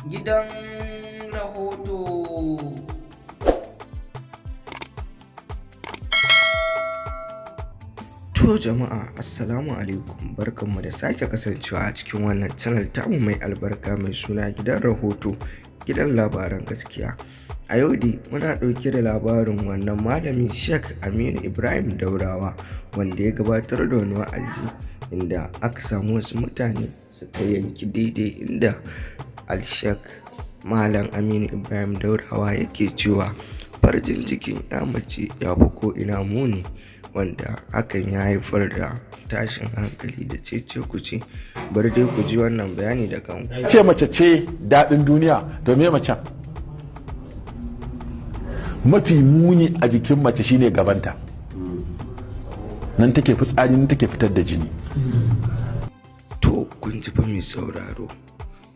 Gidan rahoto. To jama'a, assalamu alaikum, barkanmu da sake kasancewa a cikin wannan channel tamu mai albarka mai suna Gidan Rahoto, gidan labaran gaskiya. A yau dai muna ɗauke da labarin wannan malami Sheikh Aminu Ibrahim Daurawa, wanda ya gabatar da wani wa'azi inda aka samu wasu mutane suka yanki daidai inda Al-Sheikh Malam Aminu Ibrahim Daurawa yake cewa farjin jikin 'ya mace ya fi ko'ina muni, wanda hakan ya haifar da tashin hankali da cece-kuce. Bari dai ku ji wannan bayani da kanku. Ce mace ce daɗin duniya, to me macen mafi muni a jikin mace shine gabanta. Nan take fitsari, nan take fitar da jini. To kun ji fa mai sauraro.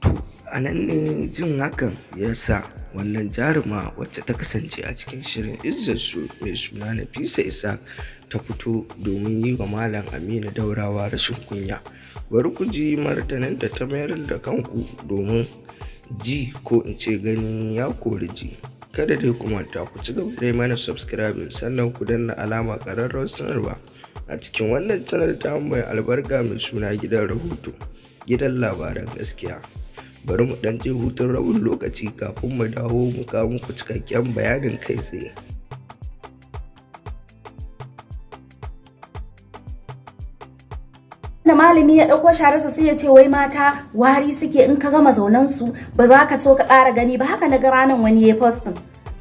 To a nan ne jin hakan ya sa wannan jaruma wacce ta kasance a cikin shirin Izzar So mai suna Nafisa Ishaq ta fito domin yi wa Malam Aminu Daurawa rashin kunya. Bari ku ji martanin da ta mayar da kanku, domin ji ko in ce gani ya kori ji. Kada dai ku manta ku ci gaba da mana subscribing, sannan ku danna alama ƙararrawar sanarwa a cikin wannan channel ta mai albarka mai suna Gidan Rahoto, gidan labaran gaskiya. Bari mu ɗan je hutun rabin lokaci kafin mu dawo mu kawo muku cikakken bayanin kai tsaye. Da malami ya ɗauko shararsa sai ya ce wai mata wari suke, in ka gama zaunan su ba za ka so ka ƙara gani ba. Haka na ga ranan wani ya posting,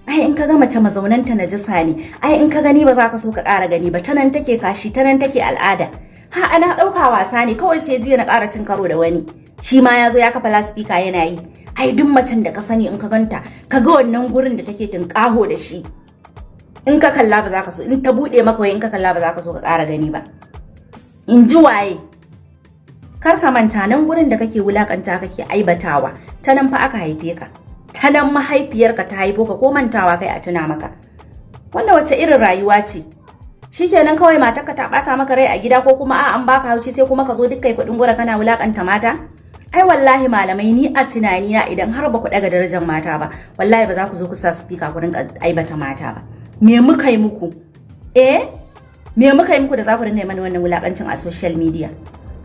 ai in ka ga mace mazaunanta najasa ne, ai in ka gani ba za ka so ka ƙara gani ba, ta nan take kashi, ta nan take al'ada. Ha, ana ɗauka wasa ne kawai, sai jiya na ƙara cin karo da wani, shi ma ya zo ya kafa lasfika yana yi, ai duk macen da ka sani in ka ganta, ka ga wannan gurin da take tinƙaho da shi, in ka kalla ba za ka so, in ta buɗe maka wai in ka kalla ba za ka so ka ƙara gani ba. In ji waye? Kar ka manta, nan gurin da kake wulakanta, kake aibatawa, ta nan fa aka haife ka, ta nan mahaifiyarka ta haifo ka. Ko mantawa kai a tuna maka. Wannan wace irin rayuwa ce? Shikenan kawai matarka ta bata maka rai a gida, ko kuma a an baka haushi, sai kuma ka zo duk kai kudin gora kana wulakanta mata. Ai wallahi malamai, ni a tunani na, idan har ba ku daga darajar mata ba, wallahi ba za ku zo ku sa speaker ku rinka aibata mata ba. Me muka yi muku? Eh, me muka yi muku da za ku rinka mana wannan wulakancin a social media?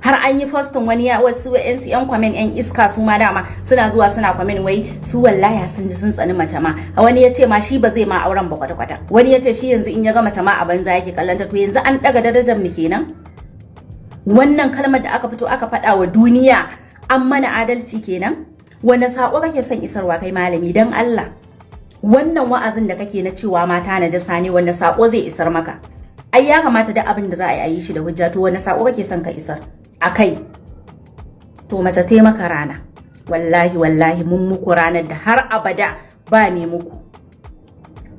Har an yi posting, wani ya wasu yan comment, yan iska su ma dama suna zuwa suna comment, wai su wallahi sun ji sun tsani mace ma. Wani ya ce ma shi ba zai ma auren ba kwata kwata. Wani ya ce shi yanzu in ya ga mace ma a banza yake kallanta. To yanzu an daga darajar mu kenan? Wannan kalmar da aka fito aka faɗa wa duniya, an mana adalci kenan? Wanda sako kake son isarwa kai malami, dan Allah? Wannan wa'azin da kake na cewa mata najasa ne, wanda sako zai isar maka? Ai ya kamata da abin da za a yi shi da hujja. To wani sako kake son ka isar a kai? To mace ta maka rana, wallahi wallahi mun muku ranar da har abada ba mai muku,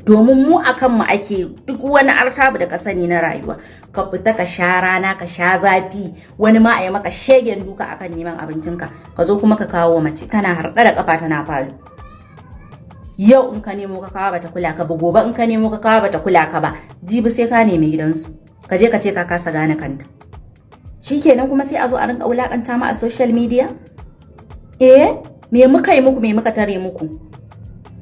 domin mu a kanmu ake duk wani artabu da ka sani na rayuwa. Ka fita ka sha rana, ka sha zafi, wani ma a yi maka shegen duka akan neman abincinka, ka zo kuma ka kawo mace tana harɗa da kafa tana falo. Yau in ka nemo ka kawo, bata kula ka ba. Gobe in ka nemo ka kawo, bata kula ka ba. Jibi sai ka nemi gidansu, ka je ka ce ka kasa gane kanta. Shikenan kuma sai a zo a rinka wulakanta ma a social media. Eh, me muka yi muku? Me muka tare muku?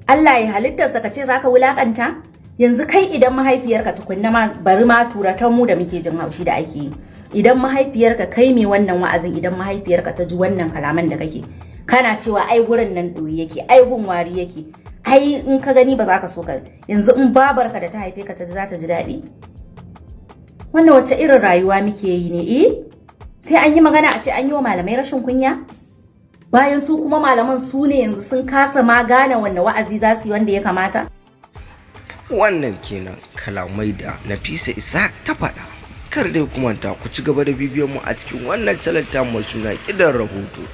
Allah ya halittarsa ka ce zaka wulakanta? Yanzu kai idan mahaifiyarka, tukunna ma bari ma tura ta mu da muke jin haushi da ake yi, idan mahaifiyarka, kai mai wannan wa'azin, idan mahaifiyarka ta ji wannan kalaman da kake kana cewa ai gurin nan ɗoyi yake, ai gun wari yake, ai in ka gani ba za ka so ka, yanzu in babarka da ta haife ka ta ji, za ta ji daɗi? Wannan wace irin rayuwa muke yi ne? Eh, sai an yi magana a ce an yi wa malamai rashin kunya, bayan su kuma malaman su ne yanzu sun kasa ma gane wanne wa'azi za su yi wanda ya kamata. Wannan kenan kalamai da Nafisa Ishaq ta faɗa. Kar dai ku manta ku ci gaba da bibiyan mu a cikin wannan channel ta mai suna Gidan Rahoto.